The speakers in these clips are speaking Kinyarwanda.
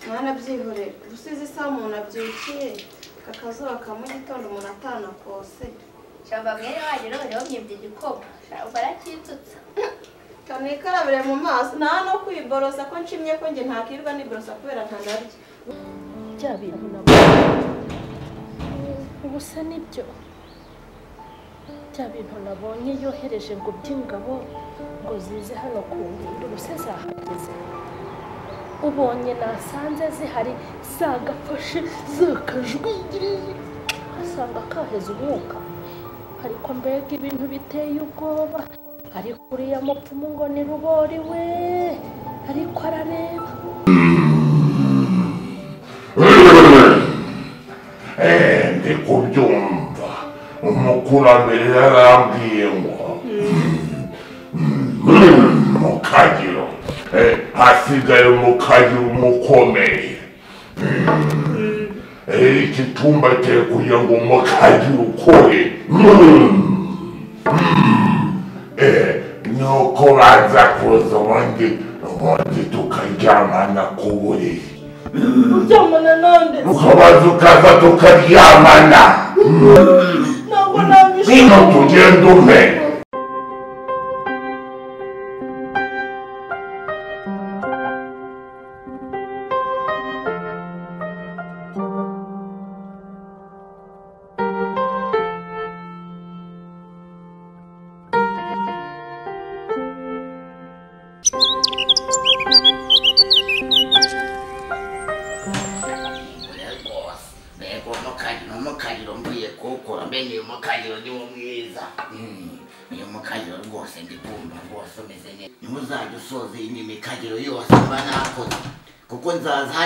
Mwana byihorera usize isaha umuntu abyukiye kakazuba ka mu gitondo umuntu atanakose. Shamba mwene wanyu noneho mwibye igikoma baracyitsutsa. Kanikarabire mu maso nta no kwiborosa ko nshimye ko nge ntakirwa niborosa kubera ntanarya. Bya bintu nabwo ubusa nibyo bya bintu nabonye yohereje ngo by'ingabo ngo zize hano ku ngundu ubuse zahageze. Ubonye nasanze zihari zagafashe zakajwigiriye asanga kaheze umwuka. Ariko mbega ibintu biteye ubwoba. Ariko uriya mupfumu ngo ni rubori we, ariko arareba. Ndi kubyumva umukurambere yarambwiye ngo mukagiro hasigaye mukagiro umukomeye. Iki cyumba cye kugira ngo mukagiro ukore nuko baza kuza ubundi tukaryamana ku buriri. Uryamana nande? Ukabaza ukaza tukaryamana. Ntabwo nabishobora. Tugenda umpe.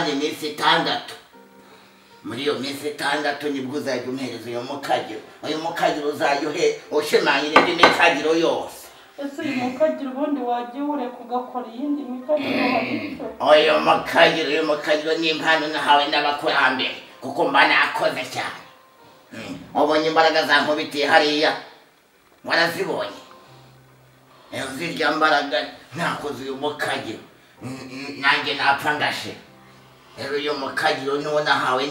Iminsi itandatu muri iyo minsi itandatu nibwo uzajya umuhereza uyu mukagiro. Uyu mukagiro uzajya ushimangira indi mikagiro yose. Ese uyu mukagiro ubundi wagiye ureka ugakora iyindi mikagiro wabitse? Uyu mukagiro ni impano nahawe n'abakurambere kuko mba nakoze cyane. Ubonye imbaraga zankubitiye hariya warazibonye. Zirya mbaraga nakoze uyu mukagiro nanjye napfa ngashe. Rero uyu mukagiro niwo nahawe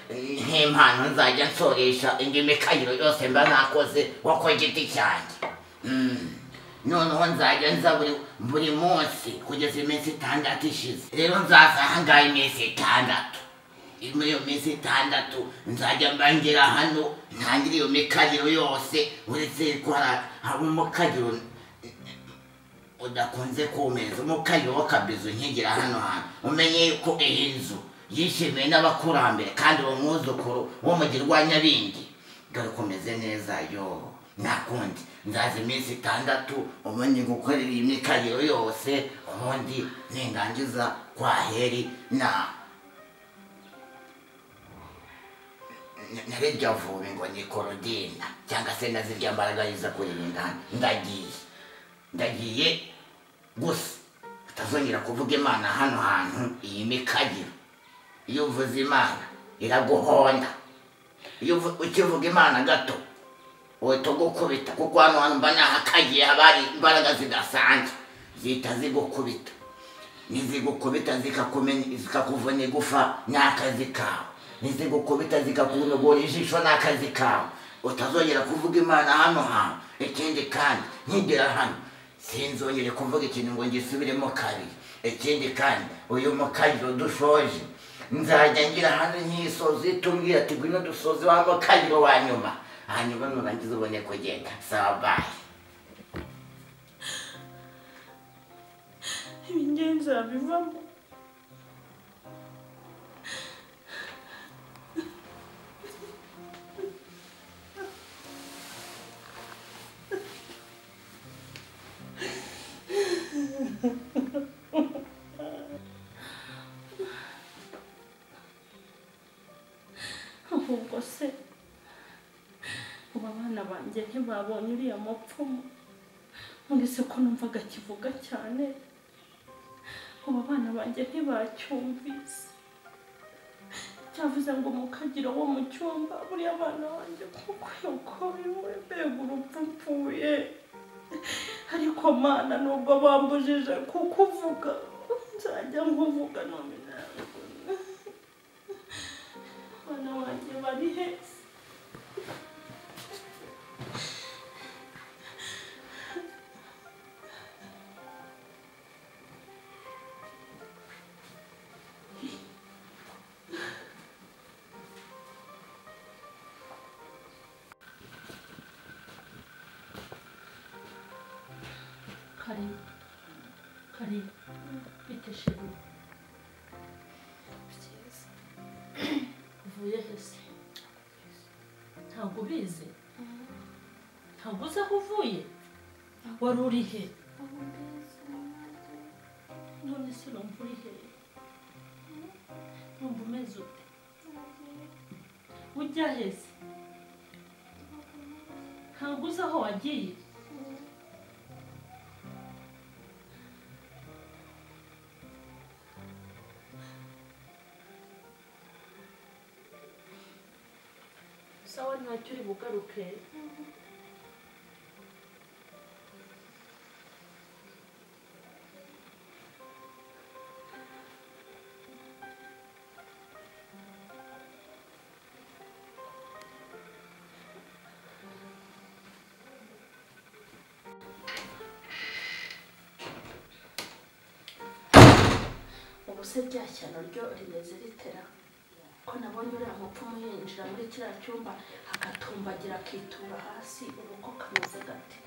nk'impano nzajya nsoresha indi mikagiro yose mba nakoze wo ku giti cyanjye. Noneho nzajya nza buri munsi kugeza iminsi itandatu ishize. Rero nzaza aha ngaha iminsi itandatu. Muri iyo minsi itandatu nzajya mba ngera hano ntangire iyo mikagiro yose, uretse ko hari umukagiro udakunze kumeza umukagiro w'akabizu nkigera hano hantu. Umenye ko iyi nzu yishimiwe n'abakurambere kandi uwo mwuzukuru w'umugirwa Nyabingi dore kumeze neza yo nakundi. Nzaza iminsi itandatu ubundi gukorera iyi mikagiro yose, ubundi nindangiza kwa heri na narirya vubi ngo ni korodina cyangwa se nazirya mbaraga yiza kuririnda. Ndagiye gusa utazongera kuvuga Imana hano hantu. Iyi mikagiro iyo uvuze Imana iraguhonda. Iyo ukivuga Imana gato uhita ugukubita kuko hano hantu mba nahakagiye haba hari imbaraga zidasanzwe zihita zigukubita. Nizigukubita zikakuvuna igufa ni akazi kawe, nizigukubita zikakunogora ijisho ni akazi kawe. Utazongera kuvuga Imana hano hantu. Ikindi kandi nkigera hano sinzongere kuvuga ikintu ngo ngisubiremo kabiri. Ikindi kandi uyu mukagiro dushoje nzajya ngira hano nkisozi tumbwira ati ngwino dusoze wa mukagiro wa nyuma, hanyuma nurangiza ubone kugenda. Sawa, bye. Ibingenzi bivamo. Ahubwo se ubu abana banjye ntibabonye uriya mupfumu? Uretse ko numvaga akivuga cyane, ubu abana banjye ntibacyumvise. Cyavuze ngo umukagiro wo mu cyumba buriya abana banjye kuko yokorewe mbega urupfu mpfuye. Ariko Mana nubwo bambujije kukuvuga nzajya nkuvuga none ntabwo. Kare kare bite chérie? Byiza. Uvuye he se? Ntabwo ubizi? Ntabwo uzi aho uvuye? Wari uri he? None se urumva uri he? Numva umeze ute? Ujya he se? Ntabwo uzi aho wagiye? Sawa ntacyo uri bugaruke. Ubu se rya shyano ryo rimeze ritera ko nabonye uriya mupfumu yinjira muri kiriya cyumba agatumbagira akitura hasi, ubu ko kameze gate?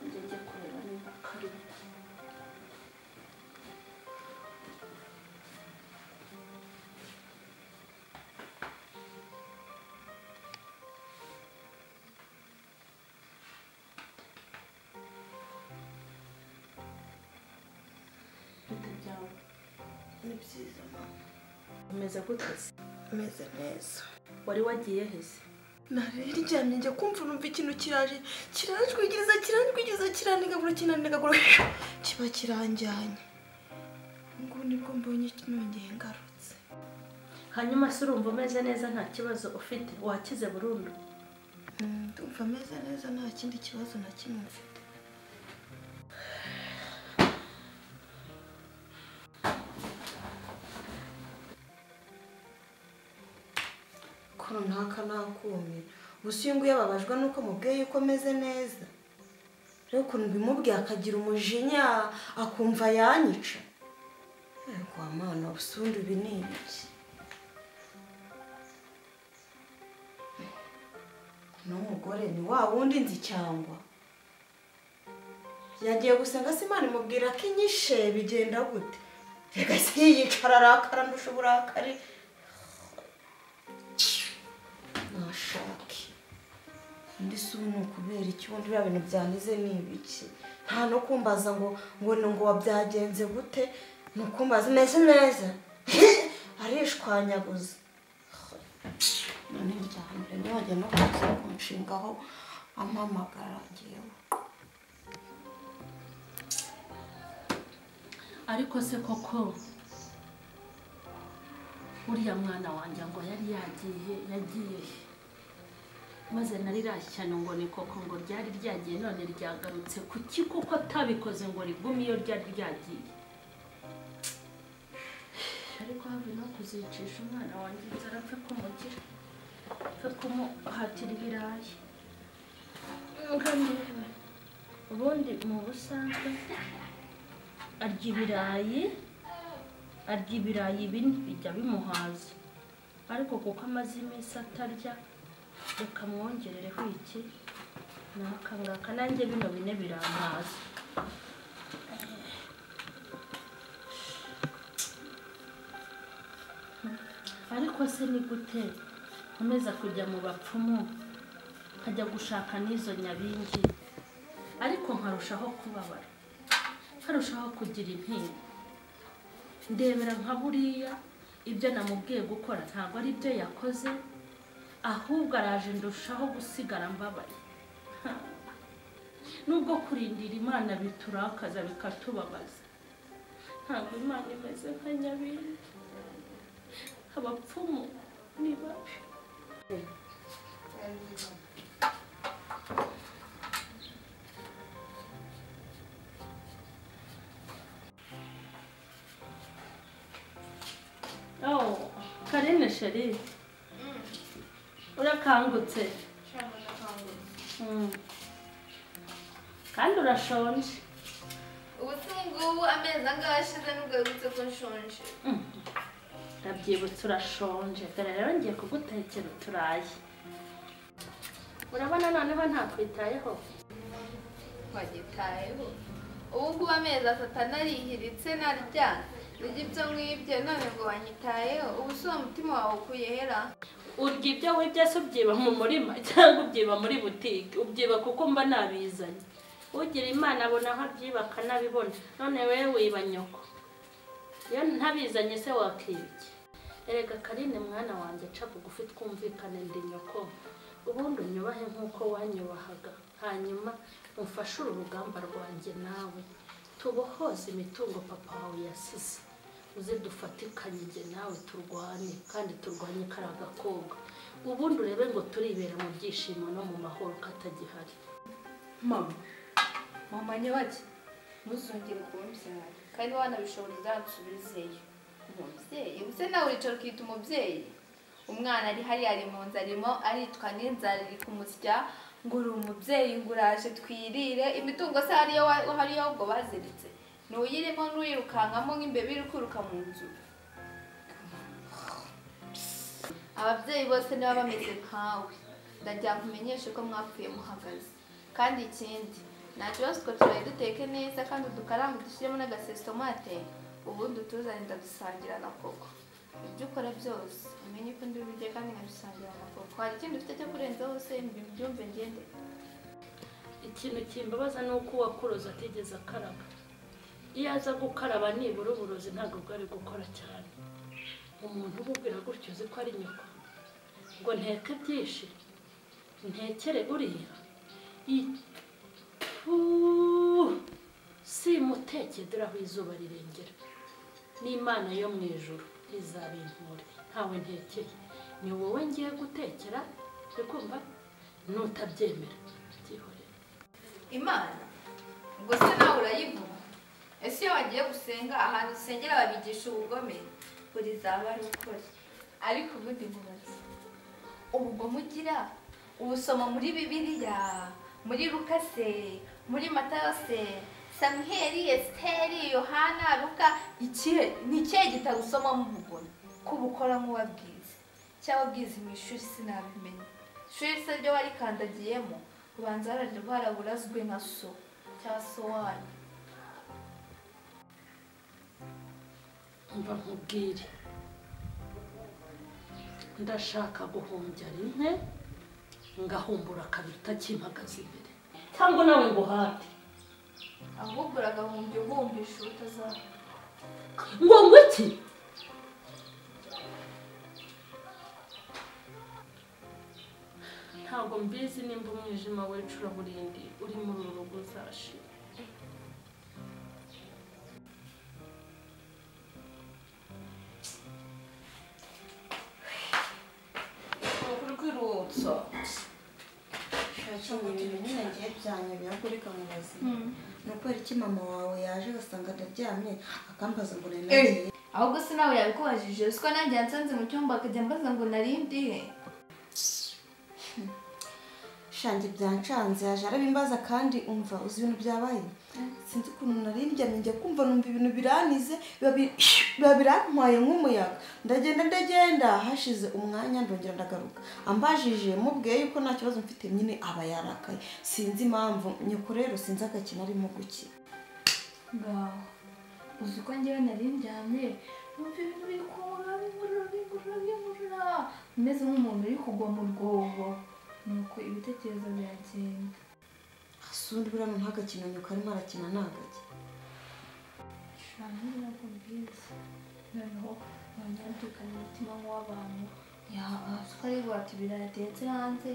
Njye njye kureba niba karimo. Bite byawe? Ni byiza mama. Umeze gute se? Meze neza. Wari wagiye he se? Nari ndyamye njya kumva numva ikintu kiraje kiranjwigiriza kiranjwigiriza kiranigagura kiranigagura kiba kiranjyanye. Ngo nibwo mbonye nongeye ngarutse. Hanyuma se urumva umeze neza nta kibazo ufite? Wakize burundu? Ndumva meze neza nta kindi kibazo na kimwe mfite. Ntaka nakumira ubu nguyu yababajwe nuko mubwiye yuko meze neza, rero ukuntu bimubwiye akagira umujinya akumva yanyica. Kwa mana ubusundi ibi ni ibiki? N'umugore ni wa wundi nzi cyangwa yagiye gusenga se Imana imubwira ko inyishe bigenda gute? Reka se yicara arakara ndusha uburakari. Nashake undi si ubu ni ukubera iki? Ubundi biriya bintu byanize ni ibiki? Nta no kumbaza ngo ngo ngo wabyagenze gute, ni ukumbaza meze neza arishwanyaguza. None ndyamire ntihajya no kuza kunshingaho ampamagara ngewe. Ariko se koko uriya mwana wanjye ngo yari yagiye yagiye he? Maze narirashyano ngo ni koko ngo ryari ryagiye none ryagarutse. Kuki kuko atabikoze ngo rigume iyo ryari ryagiye? Ariko have no kuzicisha umwana wanjye inzara apfe kumugira, apfe kumuhatira ibirayi. Ubundi mu busanzwe arya ibirayi, arya ibirayi bine bijya bimuhaza, ariko kuko amaze iminsi atarya reka mwongerereho iki n'aka ngaka, nanjye bino bine birampaza. Ariko se ni gute nkomeza kujya mu bapfumu nkajya gushaka n'izo nyabingi, ariko nkarushaho kubabara, nkarushaho kugira intimba? Ndebera nka buriya ibyo namubwiye gukora ntabwo ari byo yakoze, ahubwo araje ndushaho gusigara mbabaye. Nubwo kurindira Imana biturakaza bikatubabaza, ntabwo Imana imeze nka nyabingi. Abapfumu ni babi. Oh, Karine chérie. Urakangutse? Kandi urashonje? Ubu se ngubu amezi angahe ashize nubwo wibutse ko nshonje? Ndabyibutse urashonje. Dore rero ngiye kugutekera uturayi. Urabona noneho ntakwitayeho? Wagitayeho. Ubu ngubu amezi atatu narihiritse narya urya ibyo ngibyo none ngo wanyitayeho. Ubu si uwo mutima wawe ukuye hera? Urya ibyo wibye se ubyiba mu murima cyangwa ubyiba muri butike? Ubyiba kuko mba nabizanye. Ugira Imana abona aho abyiba akanabibona. None wewe wiba nyoko, iyo ntabizanye se wakibye? Erega Karine mwana wanjye, ca bugufi twumvikane, ndi nyoko. Ubundi unyubahe nk'uko wanyubahaga, hanyuma umfashe uru rugamba rwanjye nawe tubohoze imitungo papa wawe yasize. Uze dufatikanye njye nawe turwane, kandi turwanye kariya gakobwa. Ubundi urebe ngo turibera mu byishimo no mu mahoro katagihari. Mama, mama nyabaki, ntuzongere kumbyara kandi wanabishobora uzansubizeyo. Umubyeyi ubuse nawe wicara ukita umubyeyi? Umwana ari hariya ari mu nzu arimo aricwa n'inzara iri kumusya, ngo uri umubyeyi ngo uraje twirire imitungo se hariyo hariyo ubwo baziritse ntuyirimo ntuyirukankamo nk'imbeba iri kwiruka mu nzu. Ababyeyi bose niba bameze nkawe, ndagira nkumenyeshe ko mwapfuye muhagaze. Kandi ikindi nta kibazo, twe turaye duteke neza kandi udukarange dushyiremo n'agasesitomate, ubundi utuzane ndadusangira na koko. Ibyo ukora byose umenye ko ndi bujye kandi nkabisangira na koko. Hari ikindi ufite cyo kurenzaho se? Mbyumve ngende. Ikintu kimbabaza ni uko uwakuroza atigeze akaraba. Iyo aza gukaraba nibura uburozi ntabwo bwari gukora cyane. Umuntu umubwira gutyo uzi ko ari nyoko, ngo nteke byinshi ntekere uriya simuteke, dore aho izuba rirengera. N'Imana yo mu ijuru izabimpore, ntawe ntekeye, ni wowe ngiye gutekera. Uri kumva? Nutabyemera byihorere. Imana ubwo se nawe urayivuga? Ese iyo wagiye gusenga ahantu usengera babigisha ubugome? Buri zaba ari ukuri. Ariko ubundi mubaze, ubugome ugira ubusoma muri Bibiliya, muri Luka se, muri Matayo se, Samuheli, Esiteri, Yohana, Luka, ikihe ni ikihe gitabo usomamo ubugome ko ubukora nk'uwabwize cyangwa ubwize mu ishuri? Sinabimenya. Ishuri se ryo warikandagiyemo? Ubanza waraburazwe na so cyangwa so wanyu. Mva nkubwire, ndashaka guhumbya rimwe ngahumbura kabiri utakimpagaze imbere, cyangwa nawe nguhate. Ahubwo uragahumbya uhumbisha utazaba. Ngo ngwiki? Ntabwo mbizi nimba umwijima w'icuraburindi uri muri uru rugo uzashira. Ibintu nyine ngiye byanyobera kuri kamubazi. Ni ukubera iki mama wawe yaje agasanga ndaryamye akambaza ngo nari nagiye? Ahubwo se nawe yabikubajije? Usiko nanjye yansanze mu cyumba akajya ambaza ngo nari ndihe? Shange byancanze, yaje arabimbaza kandi umva uzi ibintu byabaye. Sinzi ukuntu nari ndyamye, njya kumva numva ibintu biranize, biba birantwaye nk'umuyaga. Ndagenda ndagenda, hashize umwanya ndongera ndagaruka. Ambajije mubwiye yuko nta kibazo mfite, nyine aba yarakaye. Sinzi impamvu, nyoko rero sinzi agakina arimo gukina. Ngaho uzi ko njyewe nari ndyamye numva ibintu biri kunkurura binkurura binkurura binkurura, meze nk'umuntu uri kugwa mu rwobo, nuko ibitekerezo biragenda. Asundi buriya ntagakino nyoko arimo arakina ni agake. Shana ntabwo mbizi. Noneho wanyandukanye umutima nk'uw'abantu, yaba ari guhata ibirayi atetse hanze,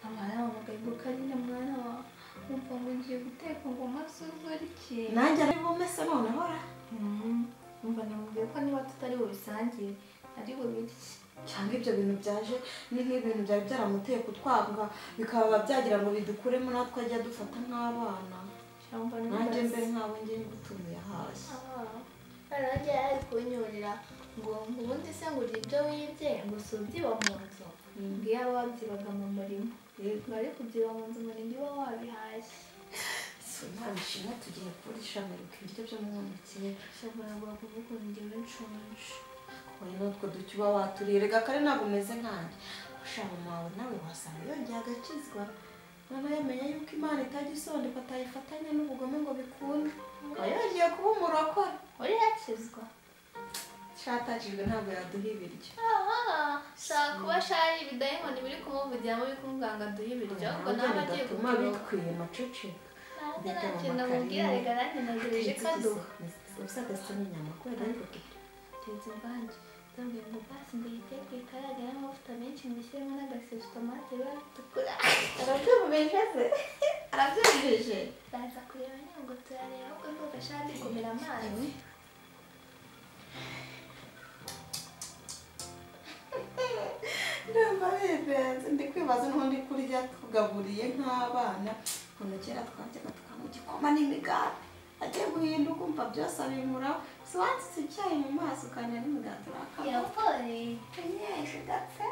amara ngo Karine mwana wawe, wumva ngo ngiye guteka ngo maze uzurye. Nanjye ari bumese noneho ra? Umva namubwiye ko niba tutari bubisangire ari bubirye. Cyangwa ibyo bintu byaje ni nk'ibintu byari byaramuteye kutwanga, bikaba byagira ngo bidukuremo natwe ajya dufata nk'abana. Nanjye mbe nkawe ngiye ngutumiye hasi. Nanjye yari kunyurira ngo ubundi se ngo urye ibyo wibye, ngo si ubyiba mu nzu, ngo iyo aba wabyibaga mu murima, ngo ari kubyiba mu nzu ngo ni uba wabihashye. Ntabishimwe tugiye kurisha Amerika ibiryo byo mu ntoki. Ushobora kuvuga ngo njyewe nshonje. Wowe n'utwo duke uba waturiye, rega kare ntabwo umeze nkanjye. Ushaka mama wawe nawe wasanga yongeye agakizwa. Noneho yamenya yuko Imana itajya isondeka atayifatanya n'ubugome ngo bikunde. Yongeye kuba umurokore. Uri yakizwa. Shatakijwe ntabwo yaduha ibiryo. Aha, shaka kuba shari ibidayimoni biri kumuvugiramo biri kumubwira ngo aduhe ibiryo, ahubwo nawe agiye bidatuma kuturoga. Bitwima ceceka. Nanjye nta kintu namubwira, reka nanjye ntegereje ko aduha. Ubusa n'inyama kubera ariko Tetse imvange, ndabwira ngo basi ngo uyiteke ikaragara n'amavuta menshi, ngo ushyiremo n'agasositomate biba bitukura. Arabyumvise se? Arabyumvise? Ndaza kureba nyine ngo turareba, ahubwo ndumva shari kumira amazi. Ndumva birenze, ndi kwibaza n'ubundi kurya tugaburiye nk'abana ukuntu kera twajyaga tukanywa igikoma n'imigati, agiye guhinduka umva byose abinkuraho. Si wansitse icyayi mu maso ukanywa n'imigati urakabona. Yapfuye. Unyeshe gapfe.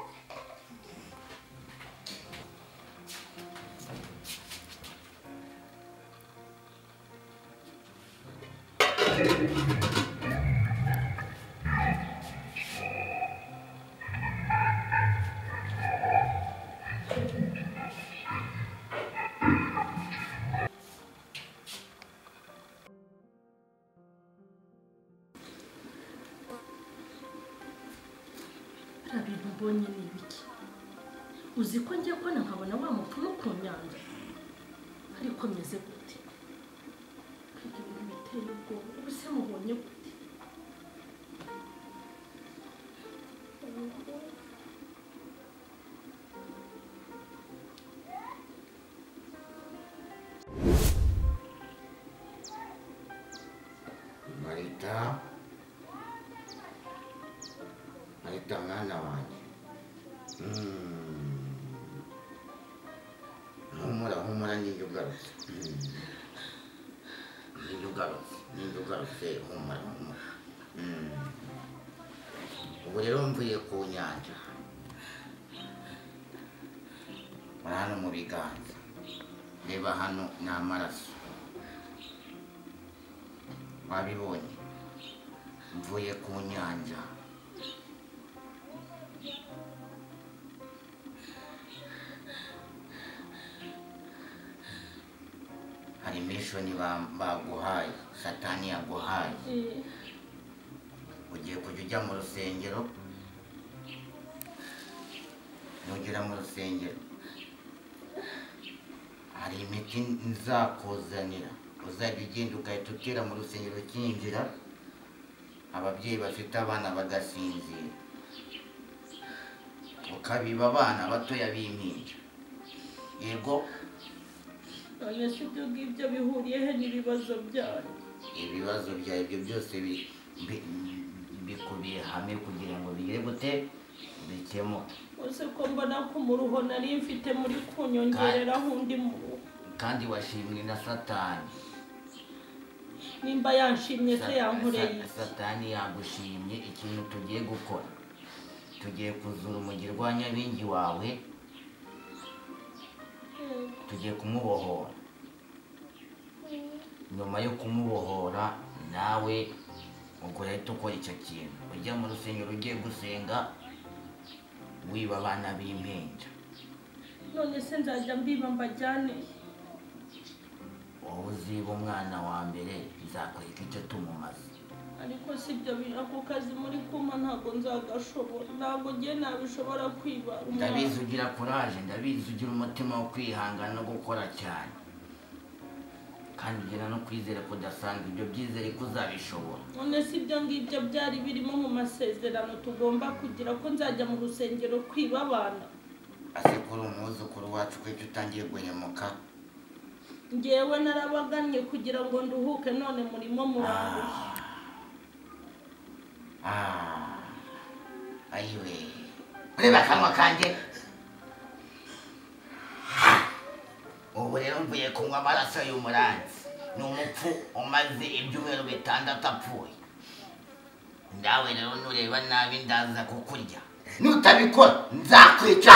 Biriya bintu mbonye ni ibiki? Uzi ko ngiye kubona nkabona wa mupfumu ku nyanja, ariko meze gute? Mbega ibintu biteye ubwoba! Ubu se mubonye gute? Marita, Marita mwana wanjye. Humura, humura, ninjye ugarutse. Ninjye ugarutse, ninjye ugarutse, humura, humura. Ubu rero mvuye ku nyanja. Uri hano mu biganza. Reba hano ni amaraso. Wabibonye? Mvuye ku nyanja. Hari mission baguhaye, Satani yaguhaye. Ugiye kujya ujya mu rusengero, nugera mu rusengero hari imiti nzakuzanira, uzajya ugenda ugahita utera mu rusengero ukinjira, ababyeyi bafite abana bagasinzira, ukabiba abana batoya b'impinja. Yego. None se ibyo ngibyo bihuriye he n'ibibazo byanyu? Ibibazo byawe ibyo byose bikubiye hamwe kugira ngo bigire gute? Bikemuke. Ese ko mbona ko umuruho nari mfite muri kunyongereraho undi muruho? Kandi washimwe na Satani. Nimba yanshimye se yankoreye iki? Satani yagushimye. Ikintu tugiye gukora, tugiye kuzura umugirwa nyabingi wawe, tugiye kumubohora. Nyuma yo kumubohora nawe ubwo urahita ukora icyo kintu, ujya mu rusengero ugiye gusenga wiba abana b'impinja. None se nzajya mbiba mbajyane? Wowe uziba umwana wa mbere, nzakwereka icyo tumumaze. Ariko si ibyo, ako kazi muri kuma ntabwo nzagashobora, ntabwo ngiye nabishobora kwiba umwana. Ndabizi ugira courage, ndabizi ugira umutima wo kwihangana no gukora cyane, kandi ugira no kwizera kudasanzwe. Ibyo byizere ko uzabishobora. None si ibyo ngibyo byari birimo mu masezerano tugomba kugira, ko nzajya mu rusengero kwiba abana? Ase kuri umwuzukuru wacu, ko icyo utangiye guhemuka? Ngewe narabagannye kugira ngo nduhuke, none murimo murandushya. Ah, ayiwe, reba akanwa kanjye. Ubu rero mvuye kunywa amaraso y'umuranzi, ni umupfu umaze ibyumweru 6 apfuye. Ndawe rero nureba nabi ndaza kukurya, nutabikora nzakwica.